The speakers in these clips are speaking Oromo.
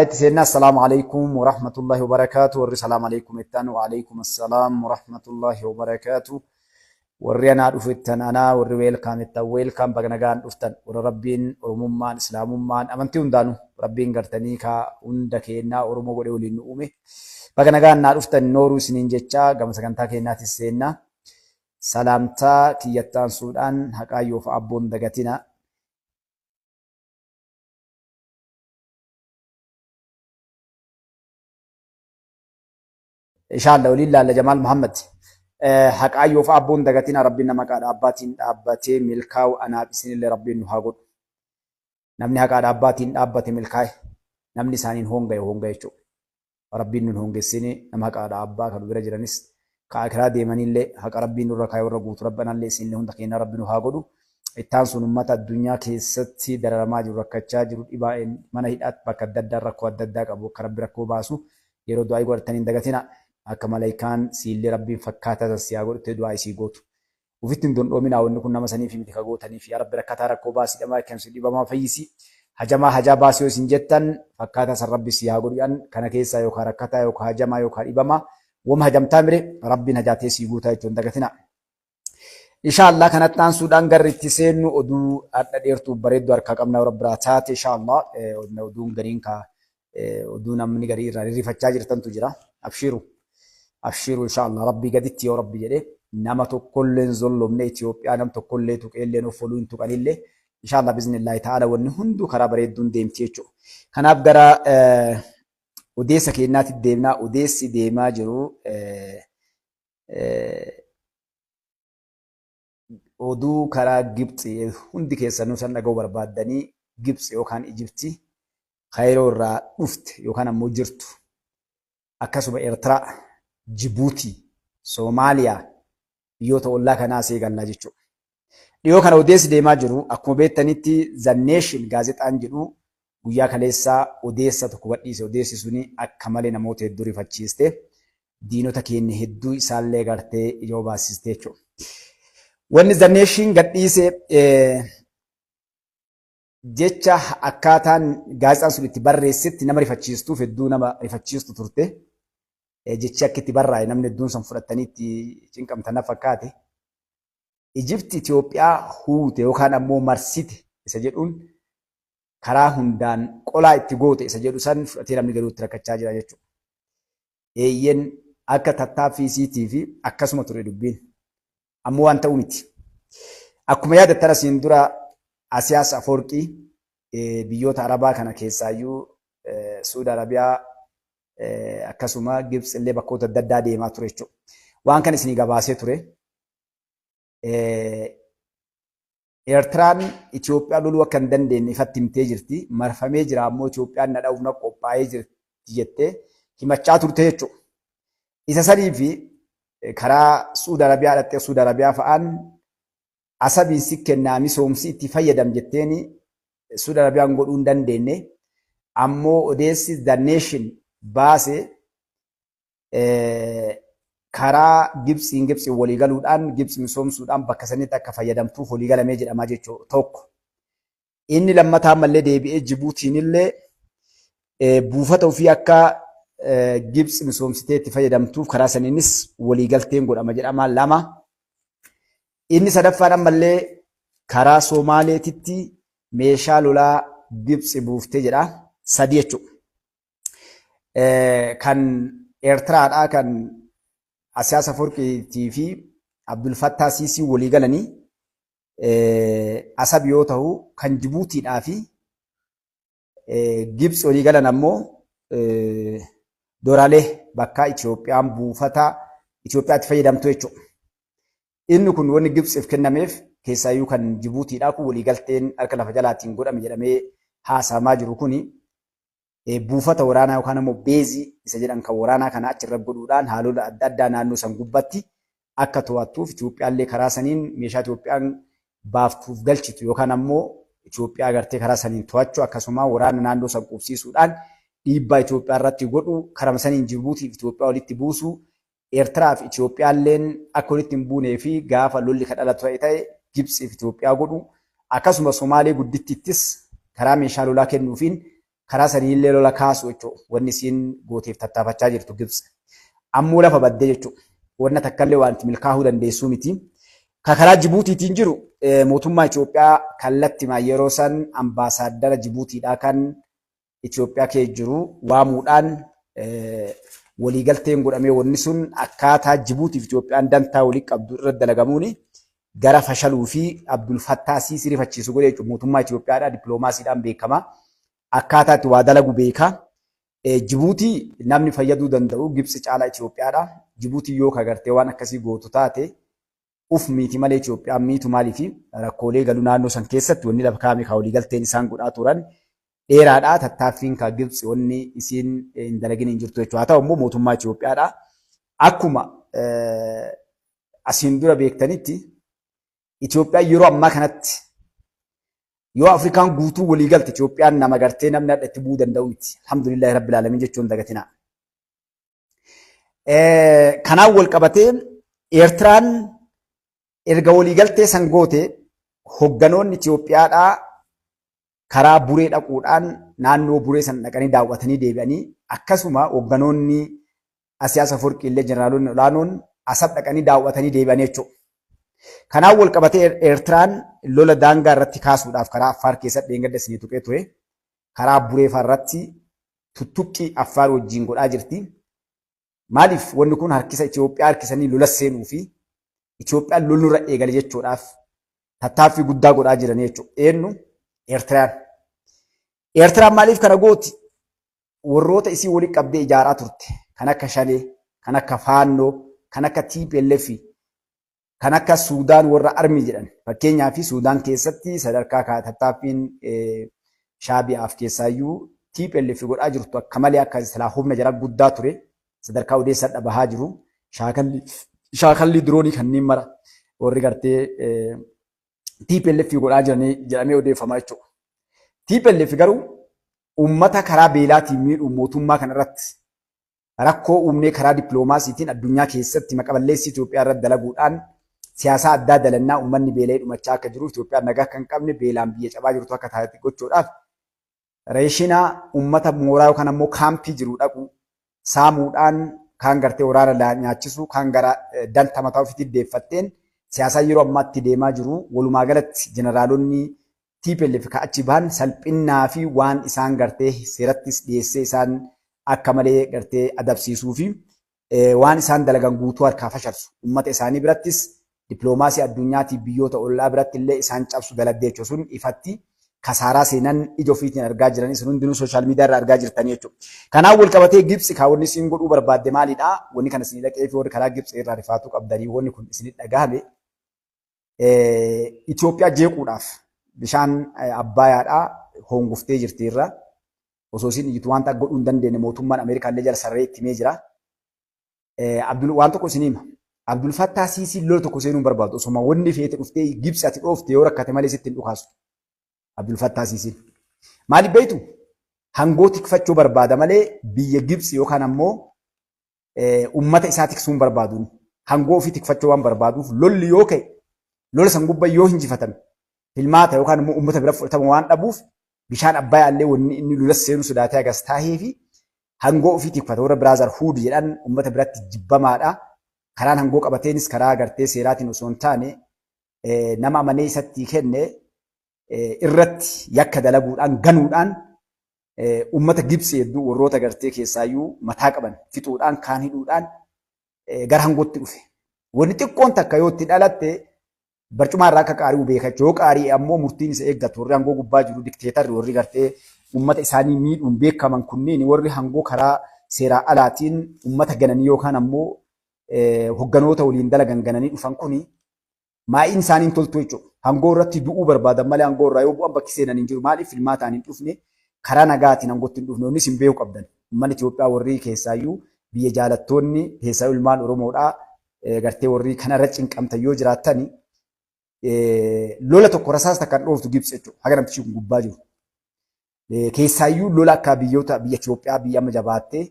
Itti seennaa. Assalaamu alaikum warahmatullahi wabarakaatu. Warri salaam alaikum jettan, wa alaikum assalaam warahmatullahi wabarakaatu. Warri anaa dhufu jettan anaa, warri welcome jettan welcome, baga nagaan dhuftan. Warra Rabbiin Oromummaan, Islaamummaan, amantii hundaanuu Rabbiin gartanii kaa hunda keennaa Oromoo godhee waliin nu uume. Baga nagaan naa dhuftan, nooruu isiniin jechaa gama sagantaa keennaatis seennaa. Salaamtaa kiyyattaansuudhaan haqaayyoof abboon dagatina. Inshallah waliin laalla Jamaal Muhammad. Haqaayyoof abboon dagatina. Rabbiin nama haqaadha abbaatiin dhaabbatee milkaa'u anaaf isinillee Rabbiin nu haa godhu. Namni haqaadha abbaatiin dhaabbate milkaa'e. Namni isaaniin hoonga'e hoonga'e jechuudha. Rabbiin nun hoongessini. Nama haqaadha abbaa kan bira jiranis ka akiraa deemanillee haqa Rabbiin nurra kaa'e warra guutu Rabbi anallee isinillee hunda keenya Rabbi nu haa godhu. Ittaan sun uummata addunyaa keessatti dararamaa jiru, rakkachaa jiru, dhibaa mana hidhaatti bakka adda addaa rakkoo adda addaa qabu akka Rabbi rakkoo baasu yeroo du'aa godhatanii hin dagatina. Akka malaayikaan siillee Rabbiin fakkaataa san si haa godhuttee du'aa isii gootu. Ufitti hin dondhoominaa, wanni kun nama saniif miti ka gootaniif. Yaa Rabbi, rakkataa rakkoo baasii, dhamaa kensu dhibamaa fayyisi. Hajamaa hajaa baasii yoo isin jettan, fakkaataa san Rabbi si haa godhu jedhan kana keessaa yookaan rakkataa yookaan hajamaa yookaan dhibamaa wama hajamtaa mire Rabbiin hajaatee sii guutaa jechuun dagatina. Inshaallah kanatti aansuudhaan garri itti seennu oduu hadha dheertuu bareedduu harkaa qabna warra biraa taate. Inshaallah oduun gariin ka oduu namni garii irraa rirrifachaa jirtantu jira. Abshiiru. Abshiiru, inshaallah Rabbii gaditti yoo Rabbi jedhe nama tokkollee hin zollomne, Itoophiyaa nam tokkollee tuqeellee of oluu hin tuqanillee. Inshaallah biznillahi ta'ala wanni hunduu karaa bareedduun deemti jechuudha. Kanaaf gara odeessa keenyaatti deemnaa. Odeessi deemaa jiru oduu karaa Gibxi hundi keessanuu san dhaga'uu barbaaddanii, Gibxi yookaan Ijipti Kaayiroo irraa dhufte yookaan ammoo jirtu, akkasuma Eertiraa, Jibuutii, Soomaaliyaa, biyyoota ollaa kanaa asii eegallaa jechuudha. Dhiyoo kana odeessi deemaa jiru, akkuma beektanitti The Nation gaazexaan jedhu guyyaa kaleessaa odeessa tokko gadhiise. Odeessi suni akka malee namoota hedduu rifachiiste. Diinota keenya hedduu isaallee gartee ijoo baasiste jechuudha. Wanni The Nation gadhiise, jecha akkaataan gaazexaan sun itti barreessetti nama rifachiistuuf hedduu nama rifachiistu turte. Jechi akka itti barraa'e namni hedduun san fudhatanii itti cinqamtan na fakkaate. Ijipti Itoophiyaa huute yookaan ammoo marsite isa jedhuun, karaa hundaan qolaa itti goote isa jedhu san fudhatee namni garuu itti rakkachaa jira jechuudha. Eeyyeen, akka tattaaffii isiitii fi akkasuma ture dubbiin. Ammoo waan ta'u miti. Akkuma yaadattan asiin dura Asiyaas Afoorqii biyyoota Arabaa kana keessaayyuu Suudi Arabiyaa akkasuma Gibxi illee bakkoota adda addaa deemaa ture jechuudha. Waan kana isinii gabaasee ture. Eertiraan Itoophiyaa loluu akka hin dandeenye ifatti himtee jirti. Marfamee jira, ammoo Itoophiyaan na dha'uuf na qophaa'ee jirti jettee himachaa turte jechuudha. Isa sanii fi karaa Suudi Arabiyaa dhattee Suudi Arabiyaa fa'aan Asabiin si kennaa, misoomsi itti fayyadam jetteeni Suudi Arabiyaan godhuu hin dandeenye. Ammoo odeessi The Nation baase karaa Gibtsiin Gibtsiin walii galuudhaan Gibtsi misoomsuudhaan bakka sanitti akka fayyadamtuuf walii galamee jedhamaa jechuudha tokko. Inni lammataa ammallee deebi'ee Jibuutiin illee buufata ofii akka Gibtsi misoomsitee itti fayyadamtuuf karaa saniinis waliigalteen godhama jedhama lama. Inni sadaffaan ammallee karaa Soomaaleetitti meeshaa lolaa Gibtsi buuftee jedha sadi jechuudha. Kan Eertiraadhaa kan Asiyaas Aforqiitii fi Abdul Fattaa Siisii walii galanii Asab yoo ta'u, kan Jibuutiidhaa fi Gibxi walii galan ammoo Doraalee, bakka Itoophiyaan buufata Itoophiyaatti fayyadamtu jechuudha. Inni kun wanni Gibxiif kennameef keessaayyuu kan Jibuutiidhaa kun waliigalteen harka lafa jalaatiin godhame jedhamee haasa'amaa jiru kuni buufata waraanaa yookaan ammoo beezii isa jedhan kan waraanaa kana achirra godhuudhaan haalota adda addaa naannoo san gubbatti akka to'attuuf, Itoophiyaallee karaa saniin meeshaa Itoophiyaan baaftuuf galchitu yookaan ammoo Itoophiyaa gartee karaa saniin to'achuu, akkasuma waraana naannoo san qubsiisuudhaan dhiibbaa Itoophiyaa irratti godhu, karama saniin Jibuutiif Itoophiyaa walitti buusuu, Eertiraa fi Itoophiyaalleen akka walitti hin buunee fi gaafa lolli kan dhalatu ta'e Gibxiif Itoophiyaa godhu, akkasuma Somaalee guddittiittis karaa meeshaa lolaa kennuufiin Karaa saniillee lola kaasu jechuudha. Wanni isiin gooteef tattaafachaa jirtu Gibxi. Ammoo lafa baddee jechuudha. Wanna takkallee wanti milkaa'uu dandeessuu miti. Ka karaa Jibuutiitiin jiru mootummaa Itoophiyaa kallattimaan yeroo san ambaasaaddara Jibuutiidhaa kan Itoophiyaa keessa jiru waamuudhaan waliigalteen godhamee wanni sun akkaataa Jibuutiif Itoophiyaan dantaa walii qabdu irra dalagamuuni gara fashaluu fi Abdul Fattah Siisii rifachiisu godhe jechuudha. Mootummaa Itoophiyaadhaa dippiloomaasiidhaan beekama. Akkaataa itti waa dalagu beeka. Jibuutii namni fayyaduu danda'u Gibxi caalaa Itoophiyaadha. Jibuutii yoo kagartee waan akkasii gootu taate uf miiti malee Itoophiyaan miitu. Maaliifi rakkoolee galuu naannoo san keessatti wanni lafa kaa'ame ka waliigalteen isaan godhaa turan dheeraadha. Tattaaffiin ka Gibxi wanni isiin hin dalagin hin jirtu jechuudha. Haa ta'u immoo mootummaa Itoophiyaadha. Akkuma asiin dura beektanitti Itoophiyaan yeroo ammaa kanatti yoo Afrikaan guutuu walii galte Itoophiyaan nama gartee namni hadha itti bu'uu danda'u miti. Alhamdulillahi Rabbil Aalamiin jechuun dagatinaa. Kanaan wal qabatee Eertiraan erga waliigaltee san goote hogganoonni Itoophiyaadhaa karaa Buree dhaquudhaan naannoo Buree san dhaqanii daawwatanii deebi'anii, akkasuma hogganoonni Asiyaas Aforqii illee jeneraalonni olaanoon Asab dhaqanii daawwatanii deebi'anii jechuudha. Kanaan wal qabatee Eertiraan lola daangaa irratti kaasuudhaaf karaa Affaar keessatti dheengadda isinii tuqee ture. Karaa Buree fa'aa irratti tuttuqqii Affaar wajjin godhaa jirti. Maaliif wanni kun harkisa Itoophiyaa harkisanii lola seenuu fi Itoophiyaan lolnurra eegale jechuudhaaf tattaaffii guddaa godhaa jiran jechuudha. Eenyu? Eertiraan. Eertiraan maaliif kana gooti? Warroota isii walitti qabdee ijaaraa turte kan akka Shanee, kan akka Faannoo, kan akka TPLF, kan akka Suudaan warra Armii jedhan. Fakkeenyaaf Suudaan keessatti sadarkaa tattaaffiin Shaabiyaaf keessaayyuu TPLF godhaa jirtu akka malee akka silaa humna jara guddaa ture. Sadarkaa odeessaa bahaa jiru. Shaakalli diroonii kanneen mara warri gartee TPLF godhaa jiranii jedhamee odeeffamaa jechuudha. TPLF garuu uummata karaa beelaatiin miidhuun mootummaa kanarratti rakkoo uumnee karaa dippiloomaasiitiin addunyaa keessatti maqaballeessii Itoophiyaa irratti dalaguudhaan siyaasaa addaa dalannaa uummanni beela'ee dhumachaa akka jiruuf, Itoophiyaan nagaa akka hin qabne, beelaan biyya cabaa jirtu akka taate gochuudhaaf reeshinaa uummata mooraa yookaan ammoo kaampii jiru dhaqu saamuudhaan kaan gartee waraana nyaachisuu, kaan gara danta mataa ofiitti deeffatteen siyaasaa yeroo ammaatti deemaa jiru. Walumaa galatti jeneraalonni TPLF ka achi bahan salphinnaa fi waan isaan gartee seerattis dhiyeessee isaan akka malee gartee adabsiisuu fi waan isaan dalagan guutuu harkaa fashalsu, uummata isaanii birattis dippiloomaasii addunyaatiif biyyoota ollaa biratti illee isaan cabsu daladdee jechuudha. Sun ifatti kasaaraa seenan ija ofiitiin argaa jiran, isin hundinuu social media irraa argaa jirtanii jechuudha. Kanaaf wal qabatee Gibxi kaawwanni isin godhuu barbaadde maalidha? Wanni kana isin dhaqee fi warri karaa Gibxi irraa rifaatuu qabdanii wanni kun isin dhagahame Itoophiyaa jeequudhaaf bishaan Abbayaadhaa honguftee jirti irra. Osoo isin iyyitu wanta godhuu hin dandeenye mootummaan Ameerikaa illee jala sararee itti himee jira. Abdul waan tokko isin hima. Abdul Fattah Siisii lola tokko seenuu hin barbaadu. Osoma wanni feete dhuftee Gibxi ati dhoofte yoo rakkate malee sitti hin dhukaasu. Abdul Fattah Siisiin. Maaliif beektu? Hangoo tikfachuu barbaada malee biyya Gibxi yookaan ammoo uummata isaa tiksuu hin barbaadu. Hangoo ofii tikfachuu waan barbaaduuf lolli yoo ka'e, lola san gubbaa yoo hinjifatame, filmaata yookaan immoo uummata bira fudhatama waan dhabuuf bishaan Abbayaa illee wanni inni lola seenu sodaatee hagas taahee fi hangoo ofii tikfata. Warra Brotherhood jedhan uummata biratti jibbamaadha. Karaan hangoo qabateenis karaa gartee seeraatiin osoo hin taane nama amanee isatti kenne irratti yakka dalaguudhaan, ganuudhaan, uummata Gibxi hedduu warroota gartee keessaayyuu mataa qaban fixuudhaan, kaan hidhuudhaan gara hangootti dhufe. Wanni xiqqoon takka yoo itti dhalatte barcumaa irraa akka qaari'u beekachuu, yoo qaari'e ammoo murtiin isa eeggatu, warri hangoo gubbaa jiru dikteetarri warri gartee uummata isaanii miidhuun beekaman kunniin, warri hangoo karaa seeraa alaatiin uummata gananii yookaan ammoo hogganoota waliin dalagan gananii dhufan kuni maa'iin isaanii hin toltu jechuudha. Hangoo irratti du'uu barbaadan malee hangoo irraa yoo bu'an bakki seenan hin jiru. Maaliif filmaataan hin dhufne, karaa nagaatiin hangootti hin dhufne? Innis hin beeku qabdan. Uummanni Itoophiyaa warri keessaayyuu biyya jaalattoonni, keessaayyuu ilmaan Oromoodhaa gartee warri kanarra cinqamtan yoo jiraattani, lola tokko rasaas takka hin dhooftu Gibxi jechuudha. Haga namtichi kun gubbaa jiru. Keessaayyuu lola akka biyyoota biyya Itoophiyaa, biyya amma jabaattee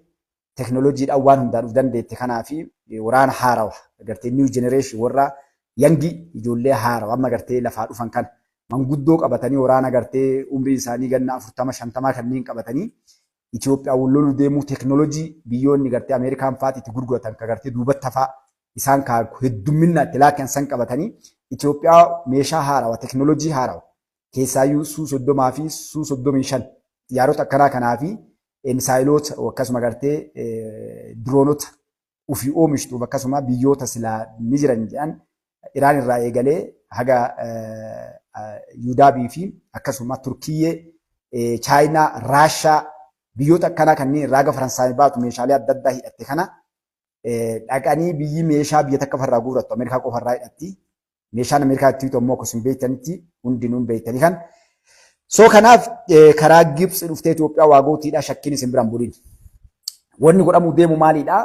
teknooloojiidhaan waan hundaan of dandeette kanaa fi waraana haarawa gartee new generation, warra young ijoollee haarawa amma gartee lafaa dhufan kana. Manguddoo qabatanii waraana gartee umriin isaanii ganna 40 50 kanneen qabatanii Itoophiyaa wal loluu deemuu, teekinooloojii biyyoonni gartee Ameerikaan fa'aati itti gurguratan ka gartee duubatti hafaa isaan ka heddumminna itti laakkan san qabatanii Itoophiyaa meeshaa haarawa, teekinooloojii haarawa, keessaayyuu Suu 30 fi Suu 35, xiyyaarota akkanaa kanaa fi misaayiloota, akkasuma gartee diroonota ofii oomishtuuf, akkasuma biyyoota silaa ni jiran jedhan Iraan irraa eegalee haga Yuudaabii fi akkasuma Turkiyyee, Chaayinaa, Raashaa, biyyoota akkanaa kanneen irraa haga Faransaay baatu meeshaalee adda addaa hidhatte kana dhaqanii biyyi meeshaa biyya takka farraa guurattu Ameerikaa qofa irraa hidhatti. Meeshaan Ameerikaa itti bitu ammoo akkasuma beektanitti hundinuu beektanii kan. So kanaaf karaa Gibxi dhuftee Itoophiyaa waa gootiidha shakkiin isin biraan bulin. Wanni godhamuu deemu maalidha?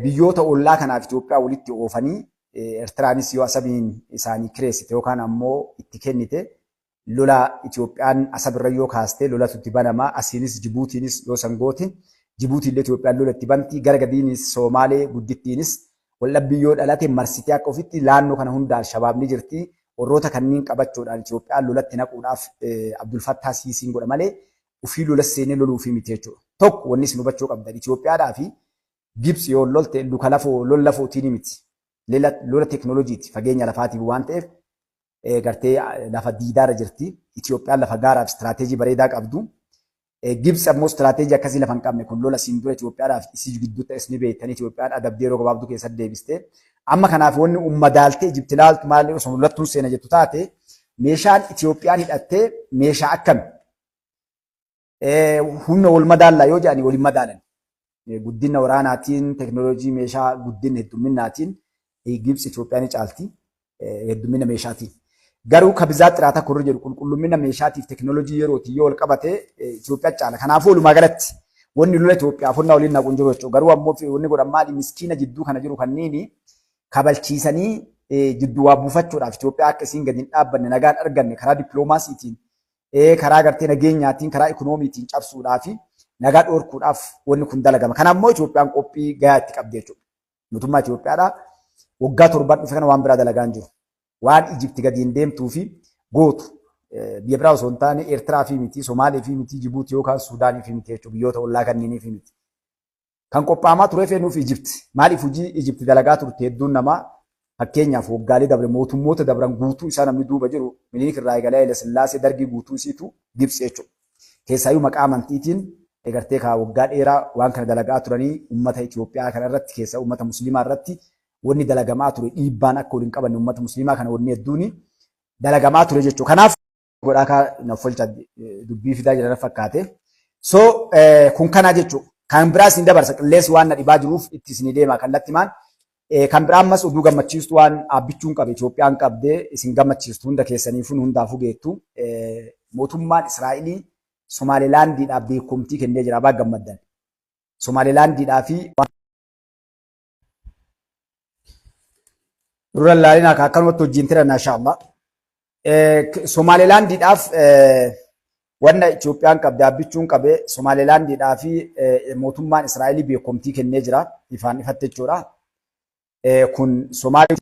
Biyyoota ollaa kanaaf Itoophiyaa walitti oofanii, Eertiraanis yoo Asabiin isaanii kireessite yookaan ammoo itti kennite, lola Itoophiyaan Asabirra yoo kaaste lolatu itti banama. Asiinis Jibuutiinis yoo san goote Jibuutiillee Itoophiyaan lola itti banti. Gara gadiinis Soomaalee guddittiinis waldhabbii yoo dhalate marsitee akka ofitti laannoo kana hunda Alshabaab ni jirti. Warroota kanneen qabachuudhaan Itoophiyaan lolatti naquudhaaf Abdul Fattaa Siisiin godha malee ofii lola seenee loluufii miti jechuudha. Tokko wanni isin hubachuu qabdan, Itoophiyaadhaa fi Gibxi yoo lolte luka lafoo lola lafootiin miti. Lola teekinooloojiiti, fageenya lafaatiif waan ta'eef gartee lafa diidaarra jirti. Itoophiyaan lafa gaaraaf istiraateejii bareedaa qabdu. Gibxi ammoo istiraateejii akkasii lafa hin qabne. Kun lola siin dura Itoophiyaadhaaf isii gidduu ta'es ni beektanii, Itoophiyaan adabdee yeroo gabaabduu keessatti deebiste. Amma kanaaf wanni ummadaaltee Ijipti ilaaltu maali? Osoo lolattuun seena jettu taate, meeshaan Itoophiyaan hidhattee meeshaa akkami? Humna wal madaallaa yoo jedhani waliin madaalan. Guddina waraanaatiin, teekinooloojii meeshaa, guddina heddumminnaatiin Gibxi Itoophiyaa ni caalti. Heddummina meeshaatiin. Garuu kabizaa xiraata korri jedhu qulqullummina meeshaatiif teekinooloojii yerootiin yoo wal qabate Itoophiyaa caala. Kanaafuu walumaa galatti wanni lola Itoophiyaaf honnaa waliin naquun jiru jechuudha. Garuu ammoo wanni godhan maali? Miskiina jidduu kana jiru kanniini kabalchiisanii jidduu waa buufachuudhaaf, Itoophiyaa akka isiin gadi hin dhaabbanne, nagaan arganne, karaa dippiloomaasiitiin, karaa gartee nageenyaatiin, karaa ikonoomiitiin cabsuudhaa fi nagaa dhoorkuudhaaf wanni kun dalagama. Kana ammoo Itoophiyaan qophii gahaa itti qabdi jechuudha. Mootummaa Itoophiyaadhaa waggaa 7n dhufe kana waan biraa dalagaa hin jiru. Waan Ijipti gadi hin deemtuu fi gootu biyya biraa osoo hin taane Eertiraa fi miti, Somaalee fi miti, Jibuutii yookaan Suudaanii fi miti jechuudha. Biyyoota ollaa kanneenii fi miti. Kan qophaa'amaa ture feenuuf Ijipti. Maaliif hojii Ijipti dalagaa turte? Hedduun namaa, fakkeenyaaf waggaalee dabre mootummoota dabran guutuu isaa namni duuba jiru Minilik irraa eegalee Haile Sillaasee, Dargii guutuu isiitu Gibxi jechuudha. Keessaayyuu maqaa amantiitiin egartee kaa waggaa dheeraa waan kana dalagaa turanii uummata Itoophiyaa kana irratti, keessaa uummata Musliimaa irratti wanni dalagamaa ture, dhiibbaan akka waliin qabanne uummata Musliimaa kana wanni hedduun dalagamaa ture jechuudha. Kanaaf godhaa kaa naffolcha dubbii fidaa jiran fakkaate. So kun kanaa jechuudha. Kan biraa isin dabarsa, qilleensi waan na dhibaa jiruuf itti isinii deema kallattimaan. Kan biraa ammas oduu gammachiistu waan dhaabbichuun qabe, Itoophiyaan qabdee isin gammachiistu, hunda keessaniifuu hundaafuu geettu. Mootummaan Israa'elii Somaalilaandiidhaaf beekumtii kennee jira. Abaa gammaddan. Somaalilaandiidhaa fi dura laalinaa ka akkanumatti wajjin tiran inshallah. Somaalilaandiidhaaf wanna Itoophiyaan qabde dhaabbichuun qabe, Somaalilaandiidhaa fi mootummaan Israa'elii beekumtii kennee jira. Ifaan ifatti jechuudha. Kun Somaalii